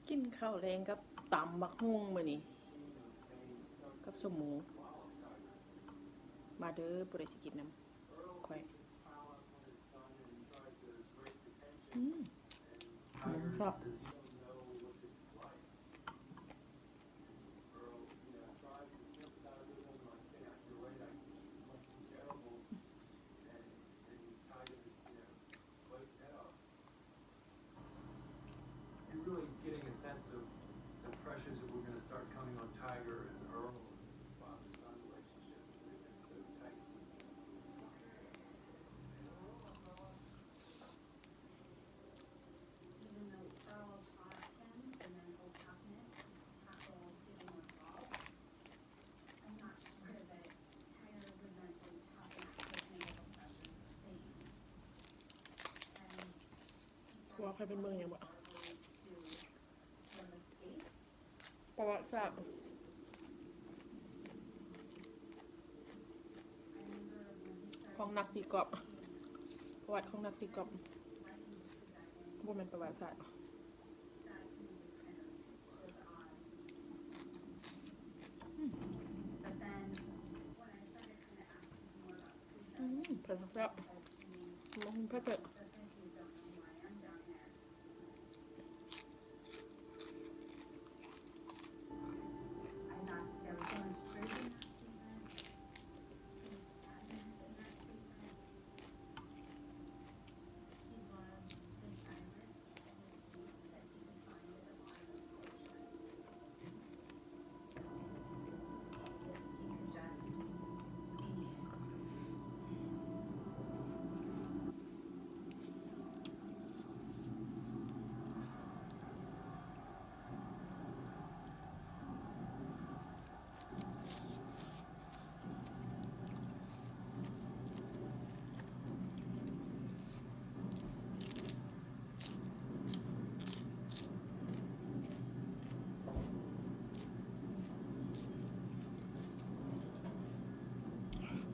ກິນເຂົ້າແລງກັບຕຳບັກຫຸ່ງມື້ນີ້ ກັບສົ້ມໝູ. ມາເດີ ຜູ້ໃດຊິກິນນຳຂ້ອຍ. ອືມ ແຊບ. You're really getting a sense of the pressures that were gonna start coming on Tiger and Earl and father-son relationship. They've been so tight. Even though Earl taught him the mental toughness to tackle getting what's wrong, I'm not sure that Tiger was mentally tough enough to handle the pressures the same. ວ່າໃຄເປັນເບິ່ງຫຍັງບໍ່? ປະຫວັດສາດຂອງນັກຕີກອບ, ປະຫວັດຂອງນັກຕີກອບ, ບໍ່ແມ່ນປະຫວັດສາດ. ອືມ ອືມ ເຜັດແຊບ. ຕຳບັກຫຸ່ງເຜັດໆ.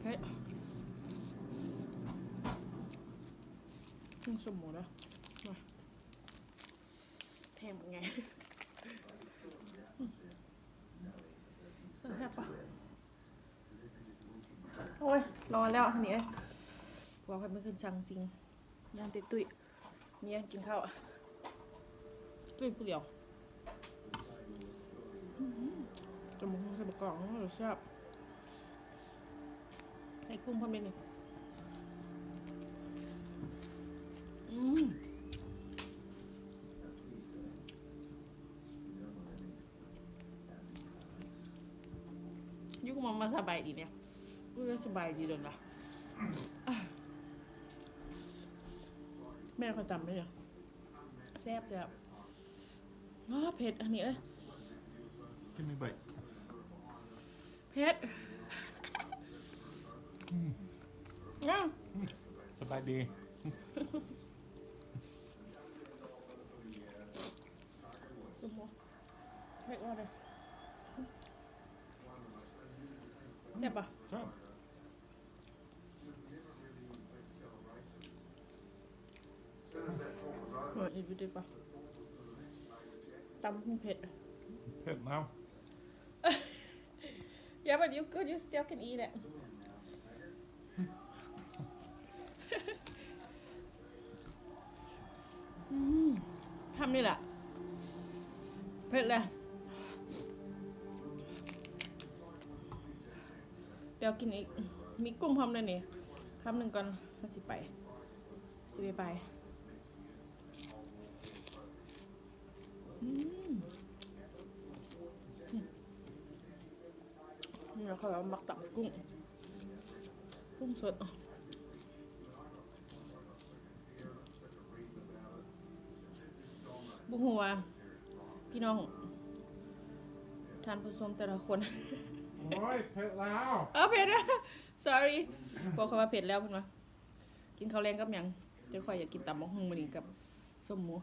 ເຜັດ. ອືມ ສົ້ມໝູເດີ. ແຖມໄງ ແຊບປະ? ໂອ້ຍ ຮ້ອນແລ້ວ ອັນນີ້ເອີຍ. ຜົວຂ້ອຍເມື່ອຄືນສັ່ງສິ່ງ ຍ່າງຕິດຕຸ້ຍ ມີຫຍັງກິນເຂົ້າ ຕຸ້ຍຜູ້ດຽວ. ອືມ ຕຳບັກຫຸ່ງໃສ່ບັກກອກ ໂອ້ ແຊບ. ໃສ່ກຸ້ງພ້ອມເດ້ນີ້. ອືມ ຢູ່ກັບມາ ມາສະບາຍດີແດ່. ອຸ້ຍ ສະບາຍດີດົນລະ. ແມ່ຂ້ອຍຕຳເດ້ນີ້ ແຊບແທ້. ອ້າ ເຜັດ ອັນນີ້ເອີຍ. Give me a bite. ເຜັດ. ອືມ ອ້າ ອືມ ສະບາຍດີ. ເຜັດບໍ່ເດ້? ແຊບປະ? ແຊບ. ເອີ ອີກວິດດີກວ່າ ຕຳເຜັດ. ເຜັດນຳ. Yeah, but you good, you still can eat it. ອືມ ທຳນີ້ແຫຼະ ເຜັດແຫຼະ. ດຽວກິນອີກ ມີກຸ້ງພ້ອມເດ້ນີ້. ຄຳໜຶ່ງກ່ອນ ເຮົາຊິໄປ ຊິບາຍບາຍ. ອືມ ອືມ ແລ້ວຂ້ອຍເອົາໝາກຕຳກຸ້ງ ກຸ້ງສົດ. ບໍ່ຮູ້ວ່າພີ່ນ້ອງທ່ານຜູ້ຊົມແຕ່ລະຄົນ ໂອ້ຍ ເຜັດແລ້ວ. ເອີ ເຜັດແລ້ວ sorry ບອກເຂົາວ່າເຜັດແລ້ວ ເພິ່ນວ່າ ກິນເຂົ້າແລງກັບຫຍັງ? ແຕ່ຂ້ອຍຢາກກິນຕຳບັກຫຸ່ງມື້ນີ້ກັບສົ້ມໝູ.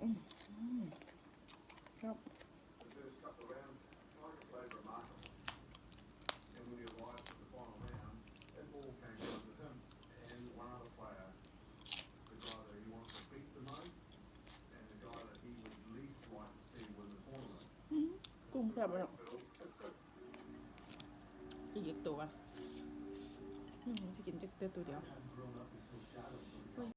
ອືມ ອືມ ຄັບ. ກັບມາເນາະ ອີກຈັກໂຕວະ ອືມ ຊິກິນຈັກແຕ່ໂຕດຽວ. ໂອ້ຍ